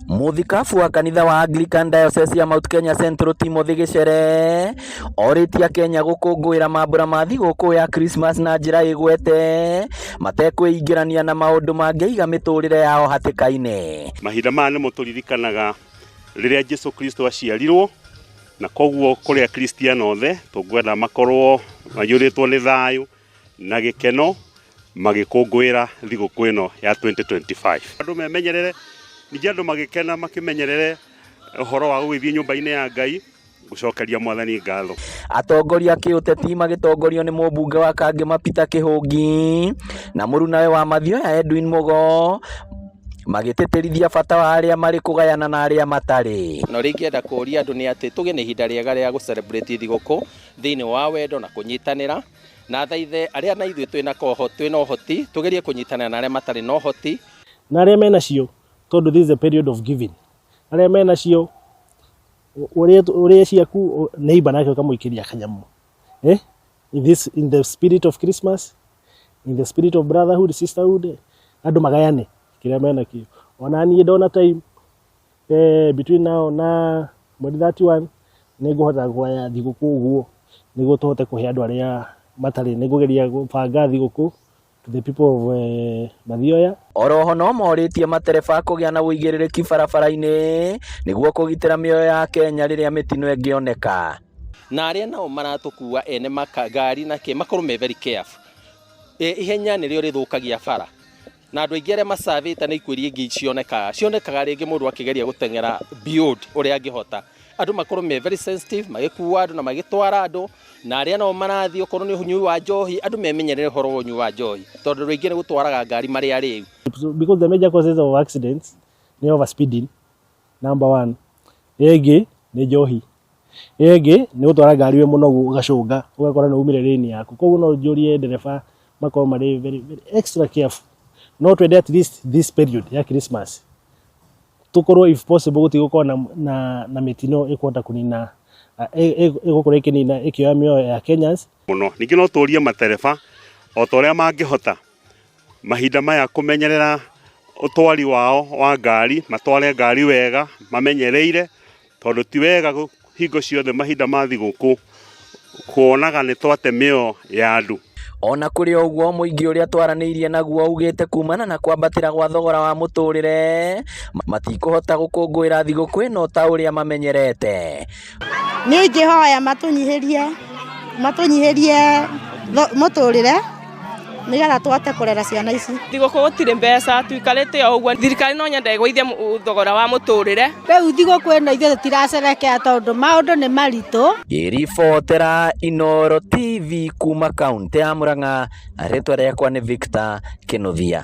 Mũthikabu wa kanitha wa Anglican Diocese ya Mount Kenya Central Timothy Gĩcere orĩtie Akenya gũkũngũĩra mambũra ma thigũkũ ya Christmas na njĩra ĩgwete matekwĩingĩrania na maũndũ mangĩiga mĩtũrĩre yao hatĩka-inĩ. Mahinda maya nĩmo tũririkanaga rĩrĩa Jesu Kristo aciarirwo, na koguo kũrĩ Akristiano othe tũngwenda makorwo maiyũrĩtwo nĩ thayũ na gĩkeno magĩkũngũĩra thigũkũ ĩno ya 2025. Andũ memenyerere, ningĩ andũ magĩkena makĩmenyerere ũhoro wa gũgĩthiĩ nyũmba-inĩ ya Ngai gũcokeria mwathani ngatho. Atongoria a kĩũteti magĩtongorio nĩ mũmbunge wa Kangema Peter Kĩhũngi na mũrunawe wa Mathioya Edwin Mũgo magĩtĩtĩrithia bata wa arĩa marĩ kũgayana na arĩa matarĩ. Na ũrĩa ingĩenda kũria andũ nĩ atĩ tũgĩe na ihinda rĩega rĩa gũ celebrate thigũkũ thĩinĩ wa wendo na kũnyitanĩra, na thaithe arĩa na ithuĩ twĩna twĩna ũhoti tũgerie kũnyitanĩra na arĩa matarĩ na ũhoti. Na arĩa menacio, tondũ this is a period of giving, arĩa menacio ũrĩe ciaku, neighbor nake ũkamũikĩria kanyamũ, eh? In the spirit of Christmas, in the spirit of brotherhood, sisterhood, andũ magayane kĩrĩa menakĩo. Ona niĩ ndona time between now na mweri 31, nĩ ngũhota kũgaya thigũkũ ũguo nĩguo tũhote kũhe andũ arĩa matarĩ. Nĩ ngũgeria gũbanga thigũkũ to the people of Mathioya. Oroho no morĩtie matereba kũgĩa na ũigĩrĩrĩki barabara-inĩ nĩguo kũgitĩra mĩoyo ya Kenya rĩrĩa mĩtino ĩngĩoneka. Na arĩa nao maratũkua ene ngari na kĩ makorwo me very careful. Ihenya nĩrĩo rĩthũkagia bara, na andũ aingĩ arĩa macabĩte nĩ ikuũ iria ingĩ cionekaga rĩngĩ mũndũ akĩgeria gũteng'era beyond ũrĩa angĩhota. Andũ makorwo me very sensitive magĩkua andũ na magĩtwara andũ, na arĩa nao marathiĩ okorwo nĩ ũnyui wa njohi, andũ memenyerere ũhoro wa ũnyui wa njohi, tondũ andũ aingĩ nĩ gũtwaraga ngari marĩ arĩu. Because the major causes of accidents nĩ overspeeding, number one, ĩyo ĩngĩ nĩ njohi, ĩyo ĩngĩ nĩ gũtwara ngari wĩ mũnogu, ũgacũnga ũgakora nĩ umire lane yaku. Koguo no njũrie ndereba makorwo marĩ very, very extra careful. No twende at least this period ya Christmas tũkorwo, if possible, gũtigũkorwo na mĩtino ĩkũhota kũnina, ĩgũkorwo ĩkĩnina, ĩkĩoya mĩoyo ya Kenyans. Mũno ningĩ no tũrie matereba o ta ũrĩa mangĩhota mahinda maya kũmenyerera ũtwari wao wa ngari, matware ngari wega mamenyereire, tondũ ti wega hingo ciothe mahinda ma thigũkũ kuonaga nĩ twate mĩoyo ya andũ. Ona kũrĩ o ũguo, mũingĩ ũrĩa twaranĩirie naguo ugĩte kumana na kwambatĩra gwa thogora wa mũtũrĩre matikũhota gũkũngũĩra thigũkũ ĩno ta ũrĩa mamenyerete. Niĩ ingĩhoya matũnyihĩrie mũtũrĩre nĩgetha tũhote kũrera ciana ici. Thigũkũ gũtirĩ mbeca, tuikarĩte o ũguo. Thirikari no nyende ĩgũithie thogora wa mũtũrĩre. Rĩu thigũkũ ĩno ithuĩ tũtiracerekea tondũ maũndũ nĩ maritũ. Ngĩribotera Inooro TV kuma kaũntĩ ya Murang'a, rĩtwa rĩakwa nĩ Victor Kĩnuthia.